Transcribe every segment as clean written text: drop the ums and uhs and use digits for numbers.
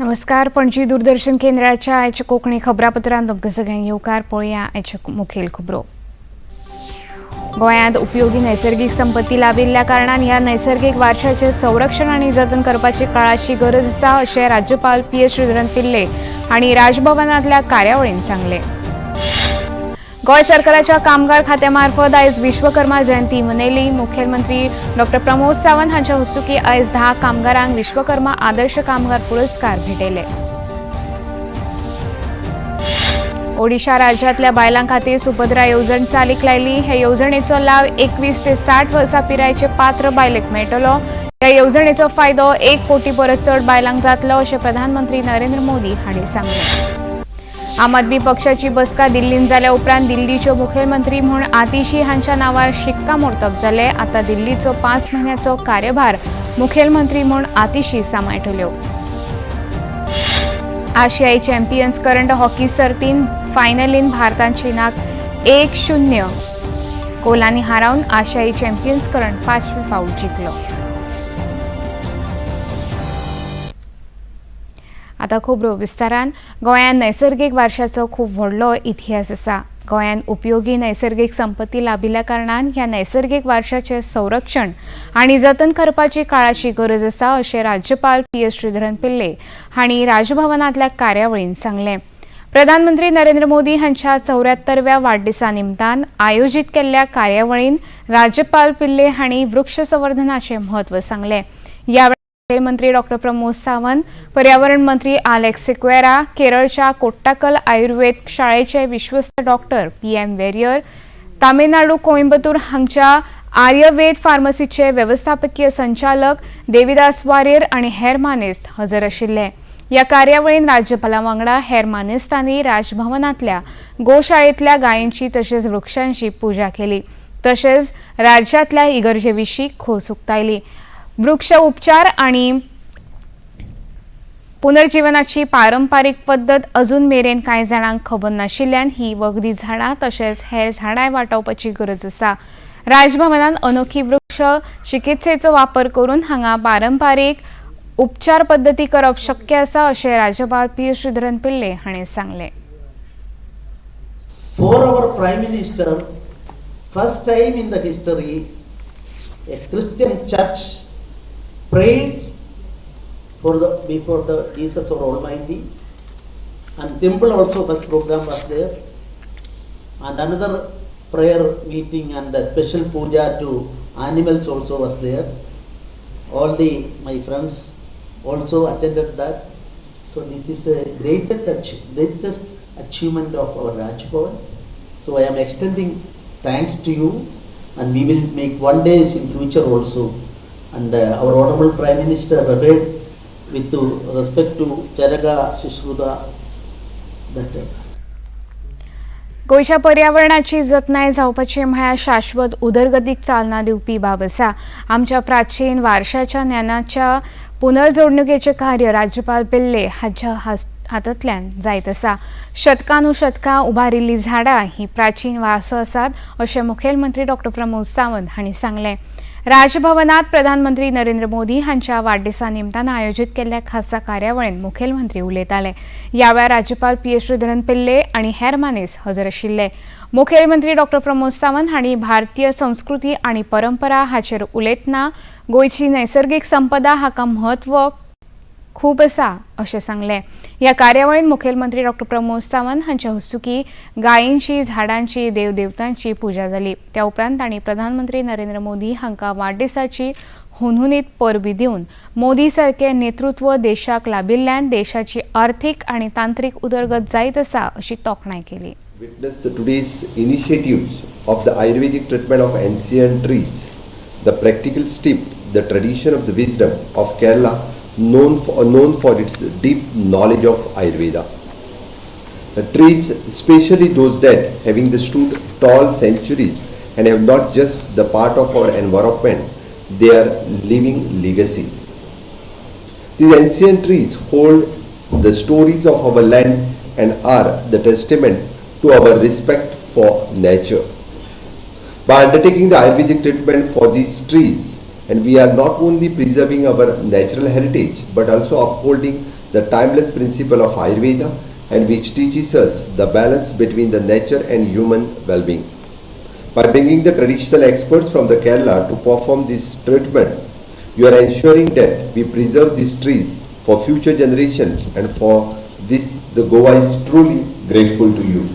नमस्कार. पणजी दूरदर्शन केंद्राच्या आयच्या कोंकणी खबरापत्रांत तुमकां सगळ्यांक येवकार. पळोवया आयच्यो मुखेल खबरो. गोंयांत उपयोगी नैसर्गीक संपत्ती लाबिल्ल्या कारणान ह्या नैसर्गीक वारशाचें संरक्षण आनी जतन करपाची काळाची गरज आसा, अशें राज्यपाल पी एस श्रीधरन पिल्ले हांणी राजभवनांतल्या कार्यावळींत सांगलें. गोंय सरकाराच्या कामगार खात्या मार्फत आयज विश्वकर्मा जयंती मनयली. मुखेलमंत्री डॉक्टर प्रमोद सावंत हांच्या हस्तुकीं आयज 10 कामगारांक विश्वकर्मा आदर्श कामगार पुरस्कार भेटयले. ओडिशा राज्यांतल्या बायलां खातीर सुभद्रा येवजण चालीक लायली. हे येवजणेचो लाव 21 ते 60 वर्सां पिरायेचे पात्र बायलेक मेळटलो. ह्या येवजणेचो फायदो 1 कोटी परस चड बायलांक जातलो, अशें प्रधानमंत्री नरेंद्र मोदी हांणी सांगलें. आम आदमी पक्षाची बसका दिल्लींत जाल्या उपरांत दिल्लीच्यो मुखेलमंत्री म्हूण आतिशी हांच्या नांवार शिक्कामोर्तब जालें. आतां दिल्लीचो 5 म्हयन्याचो कार्यभार मुखेलमंत्री म्हूण आतिशी सांबाळटल्यो. आशियाई चॅम्पियन्स करंड हॉकी सर्तीन फायनलीन भारतान चीनाक 1-0 गोलांनी हारावन आशियाई चॅम्पियन्स करंड 5वे फावट जिखलो. आतां खबरो विस्तारान. गोंयांत नैसर्गीक वारशाचो खूब व्हडलो इतिहास आसा. गोंयांत उपयोगी नैसर्गीक संपत्ती लाबिल्ल्या कारणान ह्या नैसर्गीक वारशाचें संरक्षण आनी जतन करपाची काळाची गरज आसा, अशें राज्यपाल पी एस श्रीधरन पिल्ले हांणी राजभवनांतल्या कार्यावळींत सांगलें. प्रधानमंत्री नरेंद्र मोदी हांच्या 74व्या वाडदिसा निमतान आयोजीत केल्ल्या कार्यावळींत राज्यपाल पिल्ले हांणी वृक्ष संवर्धनाचें म्हत्व सांगलें. ह्या मुखेलमंत्री डॉक्टर प्रमोद सावंत, पर्यावरण मंत्री आलेक्स सिक्वेरा, केरळच्या कोट्टाकल आयुर्वेद शाळेचे विश्वस्त doctor P M Warrier, Tamil Nadu Coimbatore हांगच्या आर्यवेद फार्मसीचे वेवस्थापकीय संचालक देविदास वारियर आनी हेर मानेस्त हजर आशिल्ले. ह्या कार्यावळीन राज्यपाला वांगडा हेर मानेस्तांनी राजभवनांतल्या गोशाळेंतल्या गायींची तशेंच वृक्षांची पुजा केली. तशेंच राज्यांतल्या इगर्जे विशीं खोस उक्तायली. वृक्ष उपचार आणि पुनर्जीवनाची पारंपारीक पद्दत अजून मेरेन कांय जाणांक खबर नाशिल्ल्यान ही वखदी झाडां तशेंच हेर झाडांय वाटावपाची गरज आसा. राजभवनान अनोखी वृक्ष चिकित्सेचो वापर करून हांगा पारंपारीक उपचार पद्दती करप शक्य आसा, अशें राज्यपाल पी श्रीधरन पिल्ले हांणी सांगलें. For our Prime Minister, first time in the history, a Christian church prayed for the before the Jesus or Almighty, and temple also first program was there, and another prayer meeting and a special puja to animals also was there. All the my friends also attended that. So this is a greatest achievement of our Raj Bhavan. So I am extending thanks to you, and we will make one days in future also. And our Honorable Prime Minister referred with respect to Charaka Sushruta that गोंयच्या पर्यावरणाची जतनाय जावपाची म्हळ्यार शाश्वत उदरगतीक चालना दिवपी बाब आसा. आमच्या प्राचीन वारशाच्या ज्ञानाच्या पुनर्जोडणुकेचें कार्य राज्यपाल पिल्ले हांच्या हातांतल्यान जायत आसा. शतकानुशतकां उबारिल्लीं झाडां ही प्राचीन वारसो आसात, अशें मुखेलमंत्री डॉक्टर प्रमोद सावंत हांणी सांगलें. राजभवनात प्रधानमंत्री नरेंद्र मोदी हांच्या वाडदिसा निमतान आयोजीत केल्ल्या खासा कार्यावळींत मुखेलमंत्री उलयताले. ह्या वेळार राज्यपाल पी एस श्रीधरन पिल्ले आनी हेर मानेस्त हजर आशिल्ले. मुखेलमंत्री डॉक्टर प्रमोद सावंत हांणी भारतीय संस्कृती आनी परंपरा हाचेर उलयतना गोंयची नैसर्गीक संपदा हाका म्हत्व खूब आसा, अशें सांगलें. ह्या कार्यावळींत मुखेलमंत्री डॉक्टर प्रमोद सावंत हांच्या हस्तुकीं गायींची, झाडांची, देवदेवतांची पुजा जाली. त्या उपरांत तांणी प्रधानमंत्री नरेंद्र मोदी हांकां वाडदिसाची हुनहुनीत परबी दिवन मोदी सारकें नेतृत्व देशाक लाबिल्ल्यान देशाची अर्थीक आनी तांत्रीक उदरगत जायत आसा, अशी तोखणाय केली. Witness the today's initiatives of the Ayurvedic treatment of ancient trees, the practical step, the tradition of the wisdom of Kerala, known for its deep knowledge of Ayurveda. The trees, especially those that having the stood tall centuries and have not just the part of our environment, they are living legacy. These ancient trees hold the stories of our land and are the testament to our respect for nature. By undertaking the Ayurvedic treatment for these trees, and we are not only preserving our natural heritage but also upholding the timeless principle of Ayurveda and which teaches us the balance between the nature and human well-being. By bringing the traditional experts from the Kerala to perform this treatment, you are ensuring that we preserve these trees for future generations, and for this the Goa is truly grateful to you.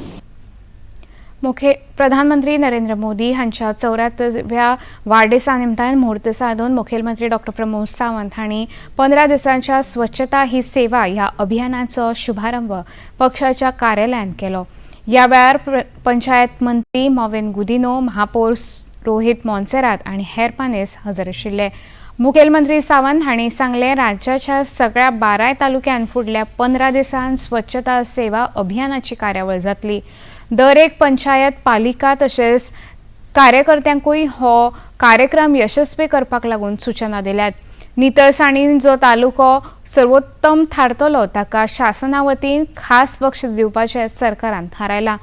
मुखे प्रधानमंत्री नरेंद्र मोदी हांच्या 74व्या वाडदिसा निमतान म्हूर्त सादून मुखेलमंत्री doctor Pramod Sawant हांणी 15 दिसांच्या स्वच्छता ही सेवा ह्या अभियानाचो शुभारंभ पक्षाच्या कार्यालयांत केलो. ह्या वेळार पंचायत मंत्री मॉविन गुदिन्हो, महापौर रोहित मोन्सेरात आनी हेर मानेस्त हजर आशिल्ले. मुखेलमंत्री सावंत हांणी सांगलें, राज्याच्या सगळ्या 12 तालुक्यांत फुडल्या 15 दिसांत स्वच्छता सेवा अभियानाची कार्यावळ जातली. दर एक पंचायत, पालिका तशेंच कार्यकर्त्यांकूय हो कार्यक्रम यशस्वी करपाक लागून सूचना दिल्यात. नितळसाणीन जो तालुको सर्वोत्तम थारतलो ताका शासना वतीन खास बक्षीस दिवपाचें सरकारान थारायलां.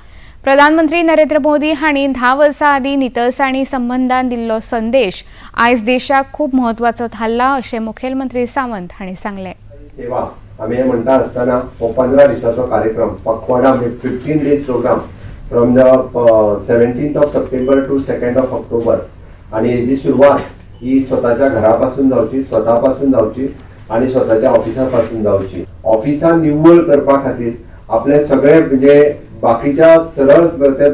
प्रधानमंत्री नरेंद्र मोदी हांणी 10 वर्सां आदीं नितळसाणी संबंदान दिल्लो संदेश आयज देशाक खूब म्हत्वाचो थारला अशें मुखेलमंत्री सावंत हांणी सांगलें. सेवा आमी हे म्हणटा आसतना हो 15 दिसाचो कार्यक्रम, पखवाडा म्हणजे 15 days program from the 17th of September to 2nd of October. आणि हेजी सुरवात ही स्वताच्या घरा पासून जावची, स्वता पासून जावची आणि स्वताच्या ऑफिसा पासून जावची. ऑफिसान निव्वळ करपा खातीर आपले सगळे म्हणजे बाकीच्या सरळ ते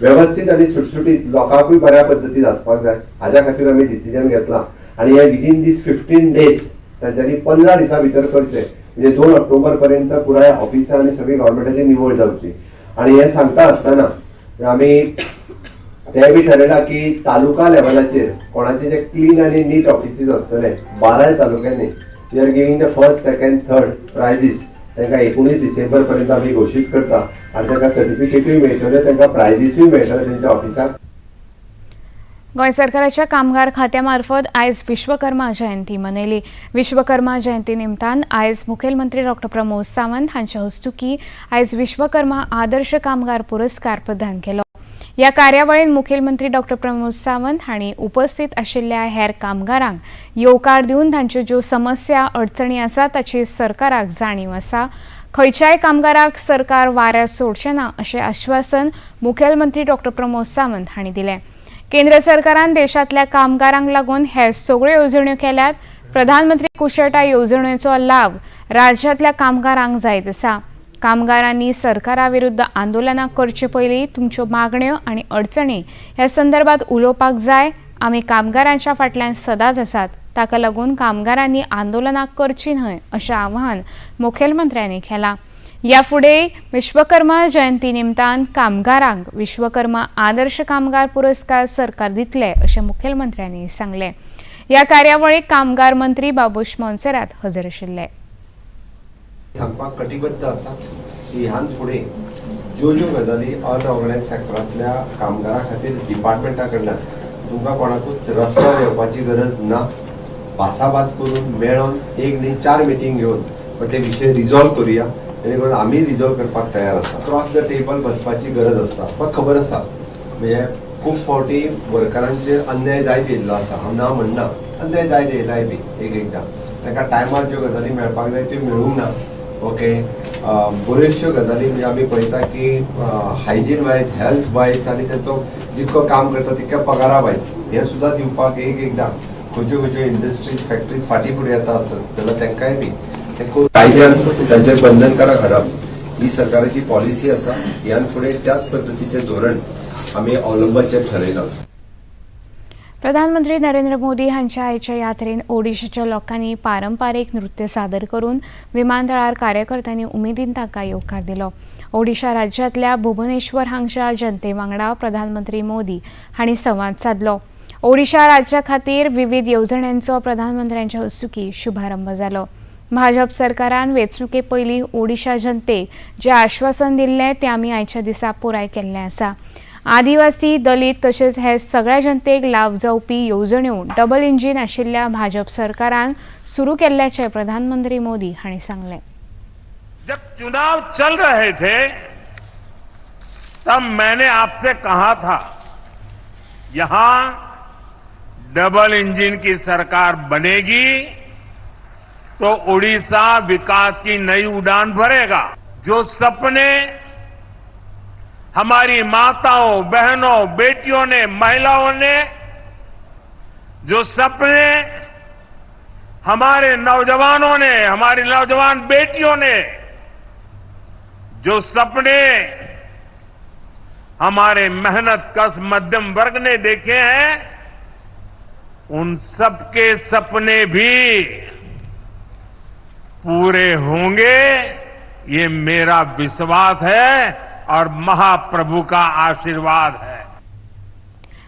वेवस्थीत आणि सुटसुटीत लोकांकूय बऱ्या पद्दतीन आसपाक जाय, हाज्या खातीर आमी डिसिजन घेतला. आणि हे विदीन दीस 15 डेज तांच्यांनी 15 दिसां भितर करचे, म्हणजे 2 ऑक्टोबर पर्यंत पुराय ऑफिसां आनी सगळी गव्हर्मेंटाची निवळ जावची. आणि हे सांगता आसतना आमी ते बी ठरयलां की तालुका लेवलाचेर कोणाचे जे क्लीन आनी नीट ऑफिसीस आसतले 12 तालुक्यांनी, we are giving the first, second, third prizes. तांकां 19 डिसेंबर पर्यंत आमी घोशीत करता आनी तांकां सर्टिफिकेटूय मेळटल्यो, तांकां प्रायजीसूय मेळटले तेंच्या ऑफिसाक. गोंय सरकाराच्या कामगार खात्या मार्फत आयज विश्वकर्मा जयंती मनयली. विश्वकर्मा जयंती निमतान आयज मुखेलमंत्री डॉक्टर प्रमोद सावंत हांच्या हस्तुकी आयज विश्वकर्मा आदर्श कामगार पुरस्कार प्रदान केलो. ह्या कार्यावळीत मुखेलमंत्री डॉक्टर प्रमोद सावंत हांणी उपस्थित आशिल्ल्या हेर कामगारांक येवकार दिवन तांच्यो ज्यो समस्या, अडचणी आसा ताची सरकाराक जाणीव आसा, खंयच्याय कामगाराक सरकार वाऱ्यार सोडचें ना अशें आश्वासन मुखेलमंत्री डॉक्टर प्रमोद सावंत हांणी दिलें. केंद्र सरकारान देशांतल्या कामगारांक लागून हे सगळ्यो येवजण्यो केल्यात. प्रधानमंत्री कुशळटाय येवजणेचो लाव राज्यांतल्या कामगारांक जायत आसा. कामगारांनी सरकारा विरुद्ध आंदोलनां करचे पयलीं तुमच्यो मागण्यो आनी अडचणी ह्या संदर्भात उलोवपाक जाय. आमी कामगारांच्या फाटल्यान सदांच आसात. ताका लागून कामगारांनी आंदोलनां करचीं न्हय अशें आवाहन मुखेलमंत्र्यांनी केलां. ह्या फुडें विश्वकर्मा जयंती निमतान कामगारांक विश्वकर्मा आदर्श कामगार पुरस्कार सरकार दितले अशें मुखेलमंत्र्यांनी सांगलें. ह्या कार्यावळीक कामगार मंत्री बाबूश मोन्सेरात हजर आशिल्ले. सांगपाक कटिबद्ध आसा की ह्यान फुडें ज्यो ज्यो गजाली अनऑर्गनायज सेक्टरांतल्या कामगारां खातीर डिपार्टमेंटा कडल्यान तुमकां कोणाकूच रस्त्यार येवपाची गरज ना. भासाभास करून, मेळोन, एक न्ही चार मिटींग घेवन पण ते विशय रिजॉल्व करुया, जेणे करून आमी रिजॉल्व करपाक तयार आसा. क्रॉस the table बसपाची गरज आसता. म्हाका खबर आसा, म्हणजे खूब फावटी वर्करांचेर अन्याय जायत येयल्लो आसा. हांव ना म्हणना, अन्याय जायत येयलाय बी. एक एकदां तांकां टायमार ज्यो गजाली मेळपाक जाय त्यो मेळूंक ना. ओके, बऱ्योचश्यो गजाली म्हणजे आमी पळयता की हायजीन वायज, हेल्थ वायज आनी तेंचो जितको काम करता तितक्या पगारा वायज हें सुद्दां दिवपाक एक एकदां खंयच्यो खंयच्यो इंडस्ट्रीज, फॅक्टरीज फाटीं फुडें येता आसत जाल्यार तांकांय बी ते कायद्यान तांचेर बंधनकारक हाडप ही सरकाराची पॉलिसी आसा. ह्यान फुडें त्याच पद्दतीचें धोरण आमी अवलंबाचें ठरयलां. प्रधानमंत्री नरेंद्र मोदी हांच्या आयच्या यात्रेन ओडिशाच्या लोकांनी पारंपारीक नृत्य सादर करून विमानतळार कार्यकर्त्यांनी उमेदीन तांकां येवकार दिलो. ओडिशा राज्यांतल्या भुवनेश्वर हांगच्या जनते वांगडा प्रधानमंत्री मोदी हांणी संवाद सादलो. ओडिशा राज्या खातीर विवीध येवजण्यांचो प्रधानमंत्र्यांच्या हस्तुकीं शुभारंभ जालो. भाजप सरकारान वेंचणुके पयलीं ओडिशा जनतेक जें आश्वासन दिल्लें तें आमी आयच्या दिसा पुराय केल्लें आसा. आदिवासी, दलीत तशेंच हे सगळ्या जनतेक लाव जावपी येवजण्यो डबल इंजीन आशिल्ल्या भाजप सरकारान सुरू केल्ल्याचें प्रधानमंत्री मोदी हांणी सांगलें. जब चुनाव चल रहे थे तब मैंने आपसे कहा था, यहां डबल इंजन की सरकार बनेगी। तो उड़ीसा विकास की नई उड़ान भरेगा। जो सपने हमारी माताओं, बहनों, बेटियों ने, महिलाओं ने, जो सपने हमारे नौजवानों ने, हमारी नौजवान बेटियों ने, जो सपने हमारे मेहनत कश मध्यम वर्ग ने देखे हैं, उन सबके सपने भी पूरे होंगे, ये मेरा विश्वास है और महाप्रभु का आशीर्वाद है।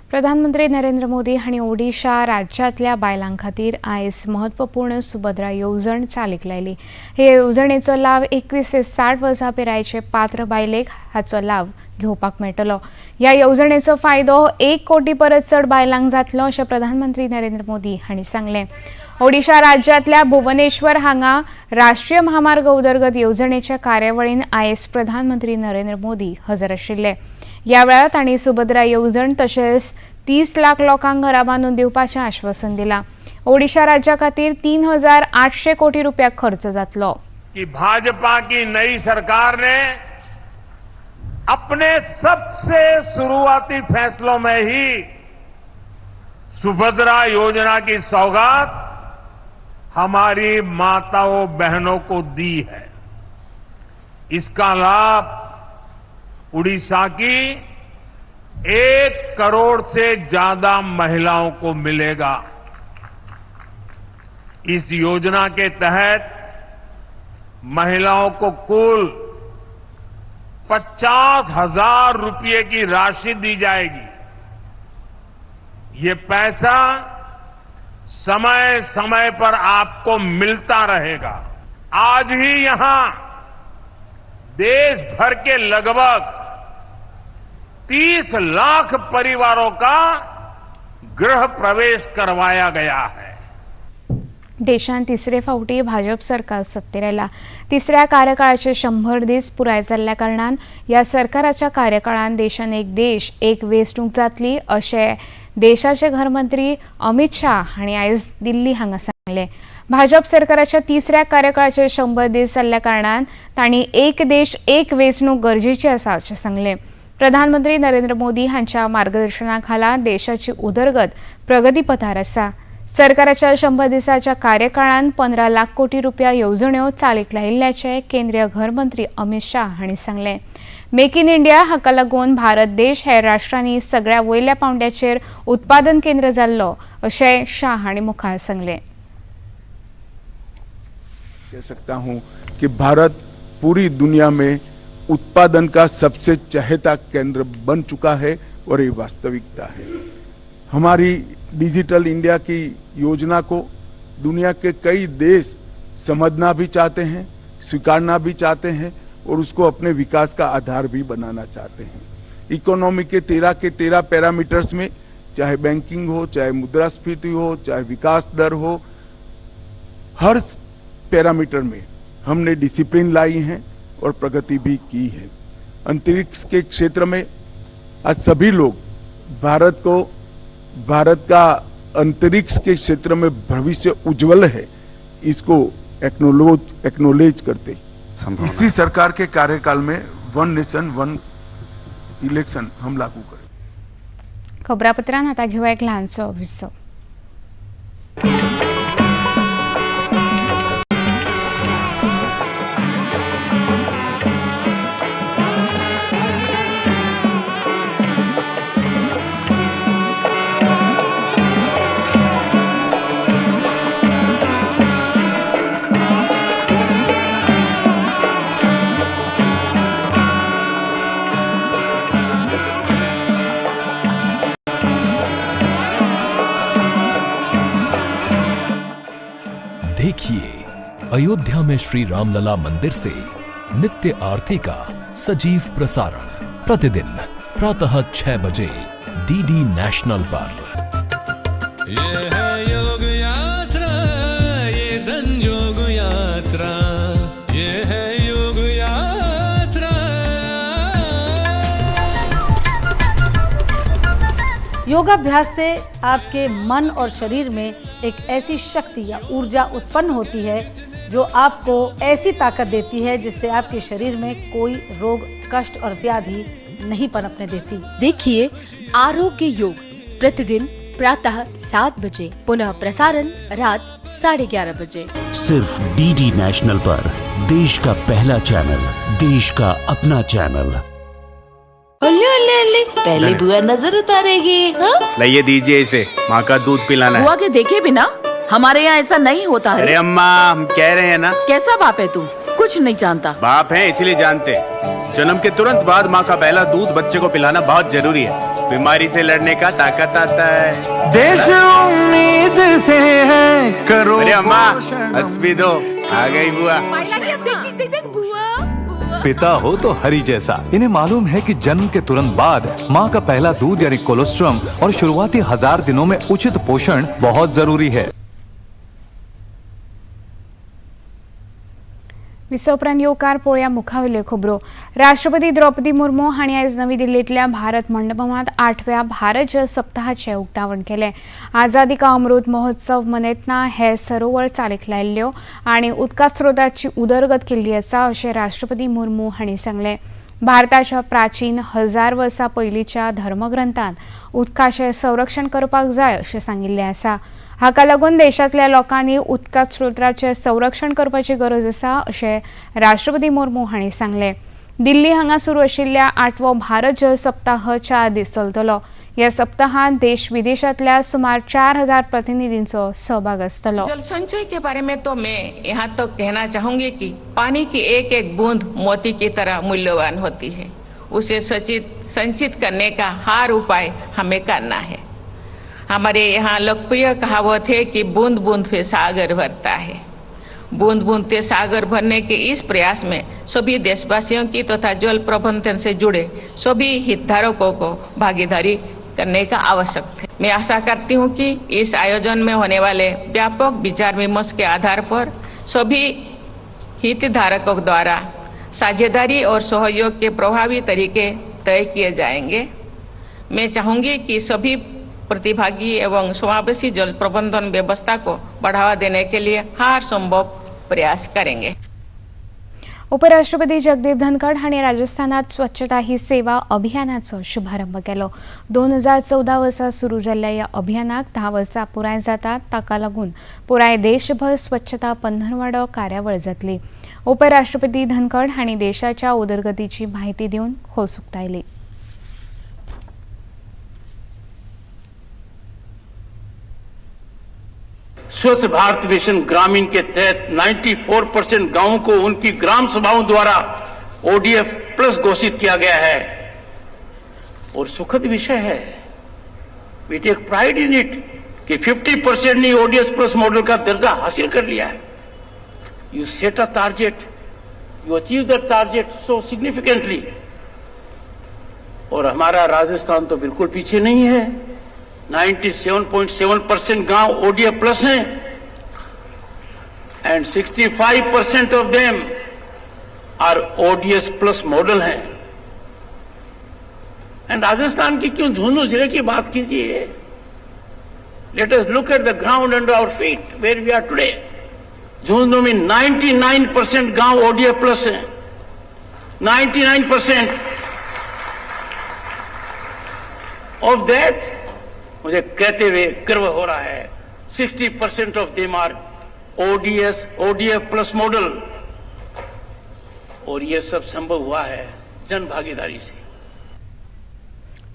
प्रधानमंत्री नरेंद्र मोदी हांणी ओडिशा राज्यांतल्या बायलां खातीर आयज म्हत्वपूर्ण सुभद्रा येवजण चालीक लायली. हे येवजणेचो लाव 21 ते 60 वर्सां पिरायेचे पात्र बायलेक हाचो लाव घेवपाक मेळटलो. ह्या येवजणेचो फायदो 1 कोटी परस चड बायलांक जातलो अशें प्रधानमंत्री नरेंद्र मोदी हांणी सांगलें. ओडिशा राज्यांतल्या भुवनेश्वर हांगा राष्ट्रीय म्हामार्ग उदरगत येवजणेच्या कार्यावळीन आयज प्रधानमंत्री नरेंद्र मोदी हजर आशिल्ले. ह्या वेळार तांणी सुभद्रा येवजण तशेंच 30 लाख लोकांक घरां बांदून दिवपाचें आश्वासन दिलां. ओडिशा राज्या खातीर 3800 कोटी रुपया खर्च जातलो. कि भाजपा की नई सरकार ने अपने सबसे शुरुआती फैसलों में ही सुभद्रा योजना की सौगात हमारी माताओं बहनों को दी है। इसका लाभ उड़ीसा की 1 करोड़ से ज्यादा महिलाओं को मिलेगा। इस योजना के तहत महिलाओं को कुल 50,000 रुपये की राशि दी जाएगी। ये पैसा समय समय पर आपको मिलता रहेगा। आज ही यहां देश भर के लगभग 30 लाख परिवारों का गृह प्रवेश करवाया गया है। देशांत तिसरे फावटी भाजप सरकार सत्तेर आयला. तिसऱ्या कार्यकाळाचे 100 दीस पुराय जाल्ल्या कारणान ह्या सरकाराच्या कार्यकाळान देशान एक देश एक वेंचणूक जातली अशें देशाचे घरमंत्री अमित शाह हांणी आयज दिल्ली हांगा सांगलें. भाजप सरकाराच्या तिसऱ्या कार्यकाळाचे 100 दीस जाल्ल्या कारणान तांणी एक देश एक वेंचणूक गरजेची आसा अशें सांगलें. प्रधानमंत्री नरेंद्र मोदी हांच्या मार्गदर्शना खाला देशाची उदरगत प्रगतीपथार आसा. सरकाराच्या 100 दिसाच्या कार्यकाळात 15 लाख कोटी रुपया येवजण्यो चालीक लायिल्ल्याचें केंद्रीय घरमंत्री अमित शाह हांणी सांगलें. मेक इन इंडिया हाका लागून भारत देश हेर राष्ट्रांनी सगळ्या वयल्या पावंड्याचेर उत्पादन केंद्र जाल्लो अशें शाह हांणी मुखार सांगलें. कह सकता हूं कि भारत पूरी दुनिया में उत्पादन का सबसे चहेता केंद्र बन चुका है और ये वास्तविकता है। हमारी डिजिटल इंडिया की योजना को दुनिया के कई देश समझना भी चाहते हैं, स्वीकारना भी चाहते हैं और उसको अपने विकास का आधार भी बनाना चाहते हैं। इकोनॉमी के 13 के 13 पैरामीटर्स में, चाहे बैंकिंग हो, चाहे मुद्रास्फीति हो, चाहे विकास दर हो, हर पैरामीटर में हमने डिसिप्लिन लाई है और प्रगति भी की है। अंतरिक्ष के क्षेत्र में आज सभी लोग भारत को, भारत का अंतरिक्ष के क्षेत्र में भविष्य उज्जवल है, इसको एक्नोलोज एक्नोलेज करते। इसी सरकार के कार्यकाल में वन नेशन वन इलेक्शन हम लागू करें। खबरापत्रान आता घेवया एक ल्हानसो विसव. देखिए अयोध्या में श्री रामलला मंदिर से नित्य आरती का सजीव प्रसारण प्रतिदिन प्रातः 6 बजे डीडी नेशनल पर। ये है योग यात्रा, ये संजोग यात्रा, ये है योग यात्रा। योग योगाभ्यास से आपके मन और शरीर में एक ऐसी शक्ति या ऊर्जा उत्पन्न होती है जो आपको ऐसी ताकत देती है जिससे आपके शरीर में कोई रोग, कष्ट और व्याधि नहीं पनपने देती। देखिए आरोग्य योग प्रतिदिन प्रातः 7 बजे, पुनः प्रसारण रात 11:30 बजे। सिर्फ डीडी नेशनल पर देश का पहला चैनल, देश का अपना चैनल। ले ले, पहले बुआ नजर उतारेगी। हाँ? लाइए दीजिए इसे, माँ का दूध पिलाना है। बुआ के देखे बिना हमारे यहाँ ऐसा नहीं होता है। अरे अम्मा, हम कह रहे हैं ना। कैसा बाप है तू, कुछ नहीं जानता। बाप है इसलिए जानते हैं। जन्म के तुरंत बाद माँ का पहला दूध बच्चे को पिलाना बहुत जरूरी है। बीमारी से लड़ने का ताकत आता है। देश उम्मीद से है, करो। अरे अम्मा, हंस भी दो, आ गई बुआ। देख देख बुआ। पिता हो तो हरि जैसा। इन्हें मालूम है कि जन्म के तुरंत बाद माँ का पहला दूध यानी कोलोस्ट्रम और शुरुआती 1000 दिनों में उचित पोषण बहुत जरूरी है। विसव उपरांत येवकार पळोवया मुखावयल्यो खबरो। राष्ट्रपती द्रौपदी मुर्मू हांणी आयज नवी दिल्लींतल्या भारत मंडपमांत 8व्या भारत जल सप्ताहाचें उक्तावण केलें। आझादी का अमृत महोत्सव मनयतना हे सरोवर चालीक लायिल्ल्यो आनी उदका स्रोताची उदरगत केल्ली आसा अशें राष्ट्रपती मुर्मू हांणी सांगलें। भारताच्या प्राचीन 1000 वर्सां पयलींच्या धर्मग्रंथांत उदकाचें संरक्षण करपाक जाय अशें सांगिल्लें आसा। हाका लागून देशांतल्या लोकांनी उदका स्रोताचें संरक्षण करपाची गरज आसा अशें राष्ट्रपती मुर्मू हांणी सांगलें। दिल्ली हांगा सुरू आशिल्ल्या 8वो भारत जल सप्ताह 4 दीस चलतलो। ह्या सप्ताहांत देश विदेशांतल्या सुमार 4000 प्रतिनिधींचो सहभाग आसतलो। जल संचय के बारे में तो मैं यहाँ तो कहना चाहूंगी कि पानी की एक एक बूंद मोती की तरह मूल्यवान होती है। उसे संचित करने का हर उपाय हमें करना है। हमारे यहाँ लोकप्रिय कहावत है कि बूंद बूंद से सागर भरता है। बूंद बूंद से सागर भरने के इस प्रयास में सभी देशवासियों की तथा जल प्रबंधन से जुड़े सभी हितधारकों को भागीदारी करने का आवश्यक है। मैं आशा करती हूँ कि इस आयोजन में होने वाले व्यापक विचार विमर्श के आधार पर सभी हितधारकों द्वारा साझेदारी और सहयोग के प्रभावी तरीके तय किए जाएंगे। मैं चाहूंगी कि सभी प्रतिभागी एवं समावेशी जल प्रबंधन व्यवस्था को बढ़ावा देने के लिए हर संभव प्रयास करेंगे। उपराष्ट्रपती जगदीप धनखड हांणी राजस्थानात स्वच्छता ही सेवा अभियानाचो शुभारंभ केलो। 2014 वर्सा सुरू जाल्ल्या ह्या अभियानाक 10 वर्सां पुराय जातात, ताका लागून पुराय देशभर स्वच्छता पंधरवाडो कार्यावळ जातली। उपराष्ट्रपती धनखड हांणी देशाच्या उदरगतीची म्हायती दिवन खोस उक्तायली। स्वच्छ भारत मिशन ग्रामीण के तहत 94% गांवों को उनकी ग्राम सभाओं द्वारा ओडीएफ प्लस घोषित किया गया है। और सुखद विषय है, we take pride in it कि 50% ने ओडीएफ प्लस मॉडल का दर्जा हासिल कर लिया है। You set a target, you achieve that target so significantly. और हमारा राजस्थान तो बिल्कुल पीछे नहीं है। 97.7% गांव ओडीएफ प्लस हैं and 65% of them are ODS plus model हैं। एंड राजस्थान की क्यों झुंझुनू जिले की बात कीजिए, let us look at the ground under our feet where we are today. Jhunjhunu में 99% गांव ओडीएफ प्लस हैं, 99% ऑफ that मुझे कहते हुए गर्व हो रहा है, 60% of them are ODS ODF plus model. और ये सब संभव हुआ है जन भागीदारी से।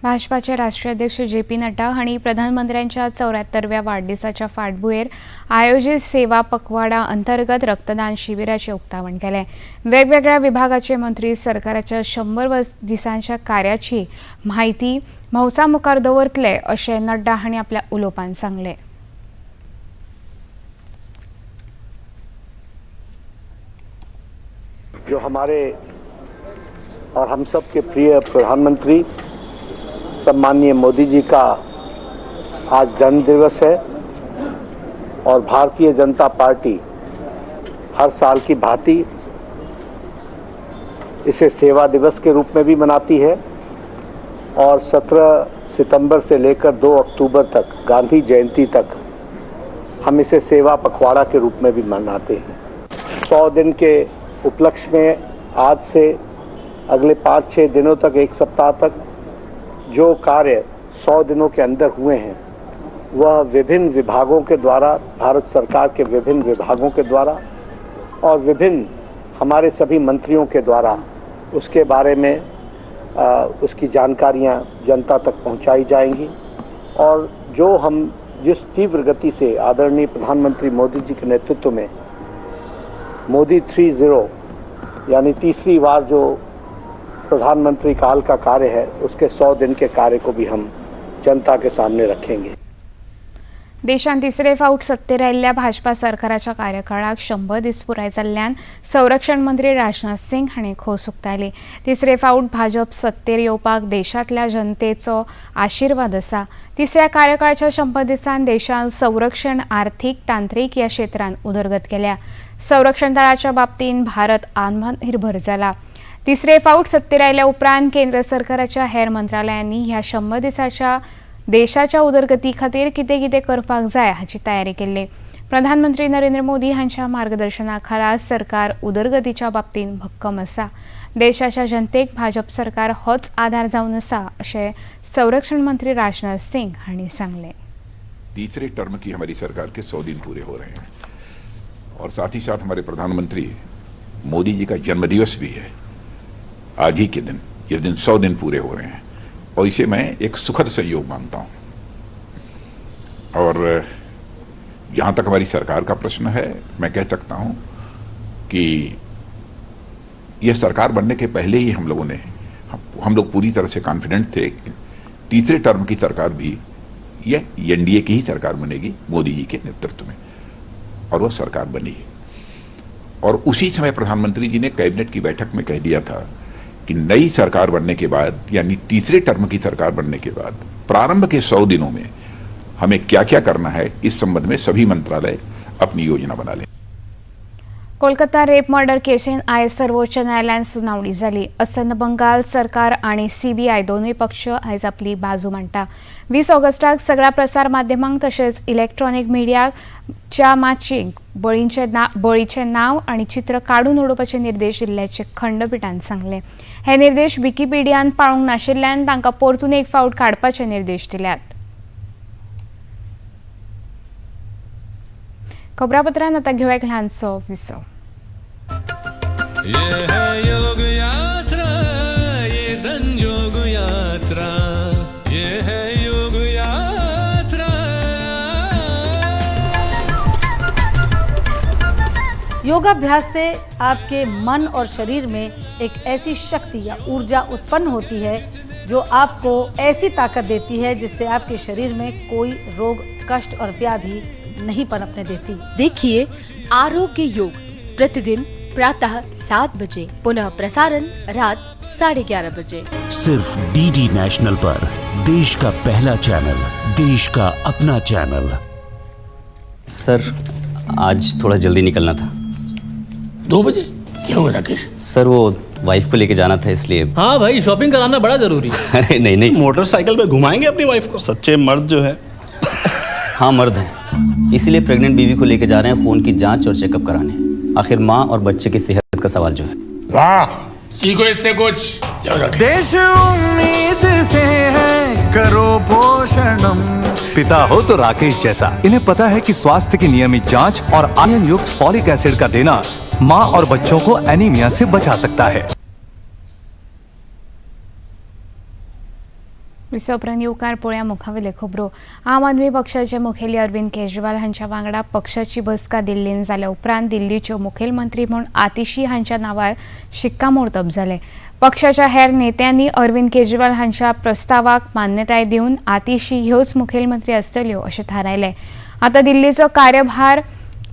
भाजपाचे राष्ट्रीय अध्यक्ष जे पी नड्डा हांणी प्रधानमंत्र्यांच्या 74व्या वाडदिसाच्या फाटभुंयेर आयोजीत सेवा पखवाडा अंतर्गत रक्तदान शिबिराचें उक्तावण केलें। वेगवेगळ्या विभागाचे मंत्री सरकाराच्या 100 दिसांच्या कार्याची म्हायती भौसा मुखार दवरतले अशें नड्डा हांणी आपल्या उलोवपान सांगलें। जो हमारे और हम सब के प्रिय प्रधानमंत्री सम्माननीय मोदी जी का आज जन्म दिवस है और भारतीय जनता पार्टी हर साल की भांति इसे सेवा दिवस के रूप में भी मनाती है और 17 सितंबर से लेकर 2 अक्टूबर तक, गांधी जयंती तक, हम इसे सेवा पखवाड़ा के रूप में भी मनाते हैं। 100 दिन के उपलक्ष्य में आज से अगले 5-6 दिनों तक, एक सप्ताह तक जो कार्य 100 दिनों के अंदर हुए हैं वह विभिन्न विभागों के द्वारा, भारत सरकार के विभिन्न विभागों के द्वारा और विभिन्न हमारे सभी मंत्रियों के द्वारा उसके बारे में उसकी जानकारियाँ जनता तक पहुँचाई जाएंगी। और जो हम जिस तीव्र गति से आदरणीय प्रधानमंत्री मोदी जी के नेतृत्व में मोदी 3.0 यानी तीसरी बार जो प्रधानमंत्री काल का कार्य है, उसके 100 दिन के कार्य को भी हम जनता के सामने रखेंगे। देशांत तिसरे फावट सत्तेर आयिल्ल्या भाजपा सरकाराच्या कार्यकाळाक 100 दीस पुराय जाल्ल्यान संरक्षण मंत्री राजनाथ सिंग हांणी खोस उक्तायली। तिसरे फावट भाजप सत्तेर येवपाक देशांतल्या जनतेचो आशिर्वाद आसा। तिसऱ्या कार्यकाळाच्या 100 दिसांत देशान संरक्षण, आर्थिक, तांत्रिक ह्या क्षेत्रांत उदरगत केल्या। संरक्षण दळाच्या बाबतींत भारत आत्मनिर्भर जाला। तिसरे फावट सत्तेर आयल्या उपरांत केंद्र सरकाराच्या हेर मंत्रालयांनी ह्या 100 दिसाच्या देशाच्या उदरगती खातीर कितें कितें करपाक जाय हाची तयारी केल्ली। प्रधानमंत्री नरेंद्र मोदी हांच्या मार्गदर्शनाखाला सरकार उदरगतीच्या बाबतींत भक्कम आसा। देशाच्या जनतेक भाजप सरकार होच आधार जावन आसा अशें संरक्षण मंत्री राजनाथ सिंग हांणी सांगलें। तीसरे टर्म की हमारी सरकार के 100 दिन पूरे हो रहे हैं और साथ ही साथ हमारे प्रधानमंत्री मोदी जी का जन्मदिवस भी है आज ही के दिन, जिस दिन 100 दिन पूरे हो रहे हैं, और इसे मैं एक सुखद संयोग मानता हूं। और जहां तक हमारी सरकार का प्रश्न है, मैं कह सकता हूं कि यह सरकार बनने के पहले ही हम लोगों ने हम लोग पूरी तरह से कॉन्फिडेंट थे कि तीसरे टर्म की सरकार भी यह एनडीए की ही सरकार बनेगी मोदी जी के नेतृत्व में, और वह सरकार बनी। और उसी समय प्रधानमंत्री जी ने कैबिनेट की बैठक में कह दिया था कि नई सरकार बनने के बाद, यानी तीसरे टर्म की सरकार बनने के बाद, प्रारंभ के 100 दिनों में हमें क्या क्या करना है, इस संबंध में सभी मंत्रालय अपनी योजना बना लें। कोलकाता रेप मर्डर केसीन आयज सर्वोच्च न्यायालयान सुनावणी जाली। अस्तंत बंगाल सरकार आनी सीबीआय दोनूय पक्ष आयज आपली बाजू मांडटा। 20 ऑगस्टाक सगळ्या प्रसार माध्यमांक तशेंच इलेक्ट्रॉनिक मिडियाच्या माचयेक बळीचें नांव आनी चित्र काडून उडोवपाचे निर्देश दिल्ल्याचे खंडपिठान सांगलें। हे निर्देश विकिपिडियान पाळूंक नाशिल्ल्यान तांकां परतून एक फावट काडपाचे निर्देश दिल्यात। खबरापत्रान आतां घेवया एक ल्हानसो विसव। ये है योग यात्रा, ये संजोग यात्रा, ये है योग यात्रा। योगाभ्यास से आपके मन और शरीर में एक ऐसी शक्ति या ऊर्जा उत्पन्न होती है जो आपको ऐसी ताकत देती है जिससे आपके शरीर में कोई रोग, कष्ट और व्याधि नहीं पनपने देती। देखिए आरोग्य योग प्रतिदिन प्रातः 7 बजे, पुनः प्रसारण रात 11:30 बजे, सिर्फ डीडी नेशनल पर। देश का पहला चैनल, देश का अपना चैनल। सर, आज थोड़ा जल्दी निकलना था। 2 बजे? क्या हुआ राकेश? सर, वो वाइफ को लेके जाना था इसलिए। हाँ भाई, शॉपिंग कराना बड़ा जरूरी है। अरे नहीं नहीं, मोटरसाइकिल पे घुमाएंगे अपनी वाइफ को। सच्चे मर्द जो है। हाँ मर्द हैं, इसीलिए प्रेग्नेंट बीवी को लेके जा रहे हैं खून की जांच और चेकअप कराने। आखिर माँ और बच्चे की सेहत का सवाल जो है। वाह, सीखो इससे कुछ। देश उम्मीद से है, करो पोषणम। पिता हो तो राकेश जैसा। इन्हें पता है कि स्वास्थ्य की नियमित जांच और आयरन युक्त फॉलिक एसिड का देना माँ और बच्चों को एनीमिया से बचा सकता है। उपरांत येवकार पळोवया मुखावेले खबरो। आम आदमी पक्षाचे मुखेली अरविंद केजरीवाल हांच्या वांगडा पक्षाची बसका दिल्लीन जाल्या उपरांत दिल्लीच्यो मुखेलमंत्री म्हूण आतिशी हांच्या नांवार शिक्कामोर्तब जालें। पक्षाच्या हेर नेत्यांनी अरविंद केजरीवाल हांच्या प्रस्तावाक मान्यताय दिवन आतिशी ह्योच मुखेलमंत्री आसतल्यो अशें थारायलें। आतां दिल्लीचो कार्यभार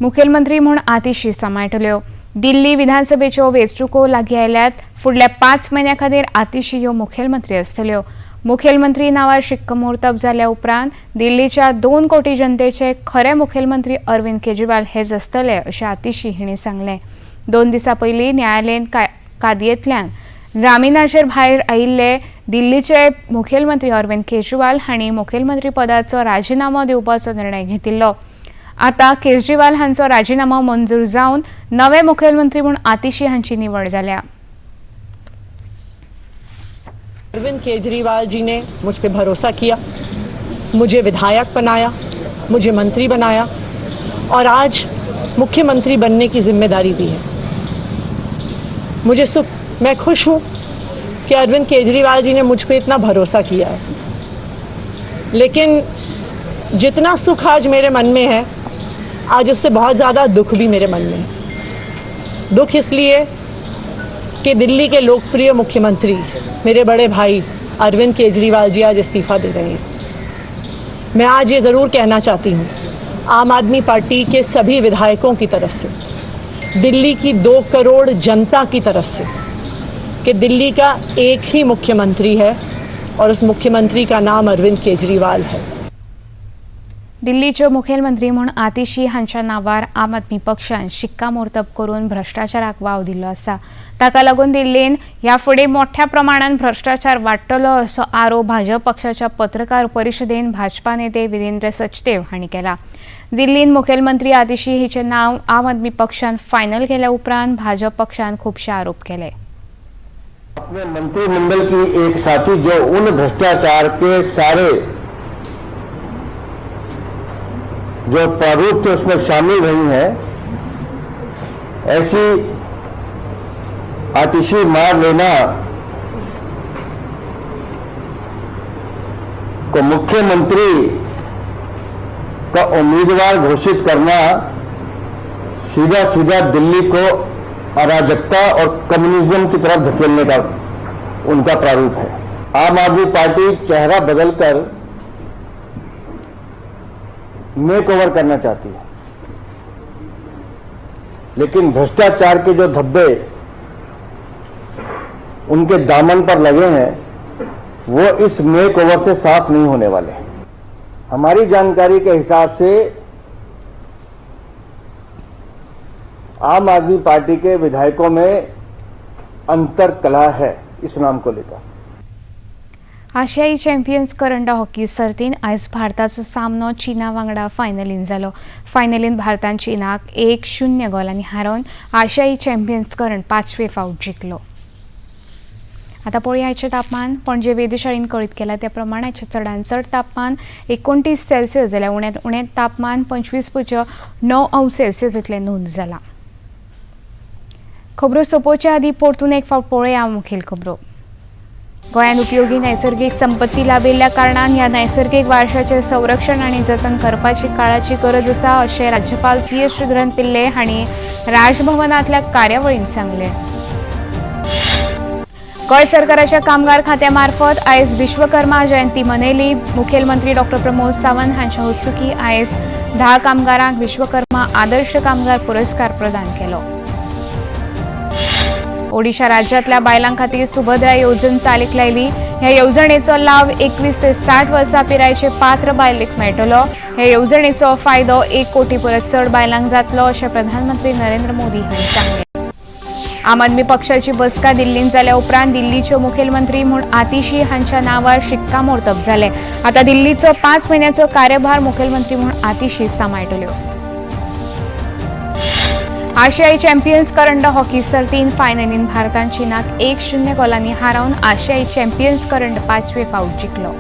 मुखेलमंत्री म्हूण आतिशी सांबाळटल्यो। दिल्ली विधानसभेच्यो वेंचणुको लागीं आयल्यात। फुडल्या 5 म्हयन्यां खातीर आतिशी ह्यो मुखेलमंत्री आसतल्यो। मुखेलमंत्री नांवार शिक्कामोर्तब जाल्या उपरांत दिल्लीच्या 2 कोटी जनतेचे खरे मुखेलमंत्री अरविंद केजरीवाल हेच आसतले अशें आतिशी हिणें सांगलें। 2 दिसां पयलीं न्यायालयीन कादयेंतल्यान जामिनाचेर भायर आयिल्ले दिल्लीचे मुखेलमंत्री अरविंद केजरीवाल हांणी मुखेलमंत्री पदाचो राजिनामो दिवपाचो निर्णय घेतिल्लो. आतां केजरीवाल हांचो राजिनामो मंजूर जावन नवे मुखेलमंत्री म्हूण आतिशी हांची निवड जाल्या. अरविंद केजरीवाल जी ने मुझ पे भरोसा किया, मुझे विधायक बनाया, मुझे मंत्री बनाया और आज मुख्यमंत्री बनने की जिम्मेदारी दी है। मुझे सुख, मैं खुश हूं कि अरविंद केजरीवाल जी ने मुझ पे इतना भरोसा किया है, लेकिन जितना सुख आज मेरे मन में है, आज उससे बहुत ज़्यादा दुख भी मेरे मन में है। दुख इसलिए कि दिल्ली के लोकप्रिय मुख्यमंत्री मेरे बड़े भाई अरविंद केजरीवाल जी आज इस्तीफा दे रहे हैं। मैं आज ये ज़रूर कहना चाहती हूँ, आम आदमी पार्टी के सभी विधायकों की तरफ से, दिल्ली की 2 करोड़ जनता की तरफ से, कि दिल्ली का एक ही मुख्यमंत्री है और उस मुख्यमंत्री का नाम अरविंद केजरीवाल है। दिल्लीच्यो मुखेलमंत्री म्हूण आतिशी हांच्या नांवार आम आदमी पक्षान शिक्कामोर्तब करून भ्रष्टाचाराक वाव दिल्लो आसा. ताका लागून दिल्लीन ह्या फुडें मोठ्या प्रमाणान भ्रष्टाचार वाडटलो असो आरोप भाजप पक्षाच्या पत्रकार परिशदेन भाजपा नेते वीरेंद्र सचदेव हांणी केला. दिल्लीन मुखेलमंत्री आतिशी हिचें नांव आम आदमी पक्षान फायनल केल्या उपरांत भाजप पक्षान खुबशे आरोप केले. अपने मंत्रिमंडल की एक साथी जो उन भ्रष्टाचार के सारे जो प्रारूप थे उसमें शामिल रही हैं, ऐसी आतिशी मार लेना को मुख्यमंत्री का उम्मीदवार घोषित करना सीधा सीधा दिल्ली को अराजकता और कम्युनिज्म की तरफ धकेलने का उनका प्रारूप है। आम आदमी पार्टी चेहरा बदलकर मेक ओवर करना चाहती है, लेकिन भ्रष्टाचार के जो धब्बे उनके दामन पर लगे हैं वो इस मेक ओवर से साफ नहीं होने वाले। हमारी जानकारी के हिसाब से आम आदमी पार्टी के विधायकों में अंतरकलह है इस नाम को लेकर। आशियाई चॅम्पियन्स करंड हॉकी सर्तीन आयज भारताचो सामनो चीना वांगडा फायनलीन जालो. फायनलीन भारतान चीनाक 1-0 गोलांनी हारोवन आशियाई चॅम्पियन्स करंड 5वे फावट जिखलो. आतां पळोवया आयचें तापमान. पणजे वेधशाळेन कळीत केलां त्या प्रमाण आयचें चडांत चड तापमान 29 सेल्सियस जाल्यार उण्यांत उणें तापमान 25.9 अंश सेल्सियस इतलें नोंद जालां. खबरो सोंपोवचे आदीं परतून एक फावट पळोवया मुखेल खबरो. गोंयांत उपयोगी नैसर्गीक संपत्ती लाभिल्ल्या कारणान ह्या नैसर्गीक वारशाचें संरक्षण आनी जतन करपाची काळाची गरज आसा अशें राज्यपाल पी.एस. श्रीधरन पिल्ले हांणी राजभवनांतल्या कार्यावळींत सांगलें. गोंय सरकाराच्या कामगार खात्या मार्फत आयज विश्वकर्मा जयंती मनयली. मुखेलमंत्री डॉ. प्रमोद सावंत हांच्या हस्तुकीं आयज 10 कामगारांक विश्वकर्मा आदर्श कामगार पुरस्कार प्रदान केलो. ओडिशा राज्यांतल्या बायलां खातीर सुभद्रा येवजण चालीक लायली. ह्या येवजणेचो लाव 21 ते 60 वर्सां पिरायेचे पात्र बायलेक मेळटलो. ह्या येवजणेचो फायदो 1 कोटी परस चड बायलांक जातलो अशें प्रधानमंत्री नरेंद्र मोदी हांणी सांगलें. आम आदमी पक्षाची बसका दिल्लींत जाल्या उपरांत दिल्लीच्यो मुखेलमंत्री म्हूण आतिशी हांच्या नांवार शिक्कामोर्तब जालें. आतां दिल्लीचो 5 म्हयन्याचो कार्यभार मुखेलमंत्री म्हूण आतिशी सांबाळटल्यो. आशियाई चॅम्पियन्स करंड हॉकी सर्तीन फायनलीन भारतान चीनाक 1-0 गोलांनी हारोवन आशियाई चॅम्पियन्स करंड 5वे फावट जिखलो.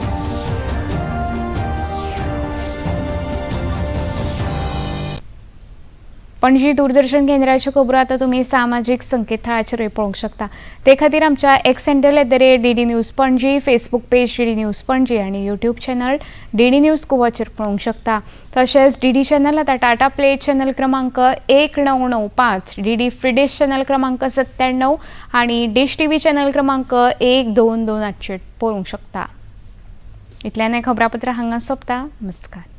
पणजी दूरदर्शन केंद्राच्यो खबरो आतां तुमी सामाजीक संकेतथळाचेरूय पळोवंक शकता. ते खातीर आमच्या X handle @DD News Panaji, Facebook page DD News Panaji आनी यूट्यूब चॅनल डीडी न्यूज गोवाचेर पळोवंक शकता. तशेंच डीडी चॅनल आतां टाटा प्ले चॅनल क्रमांक 1995, डीडी फ्री डिश चॅनल क्रमांक 97 आनी डिश टीव्ही चॅनल क्रमांक 1228 चेर पळोवंक शकता. इतल्यान हें खबरापत्र हांगा सोंपता. नमस्कार.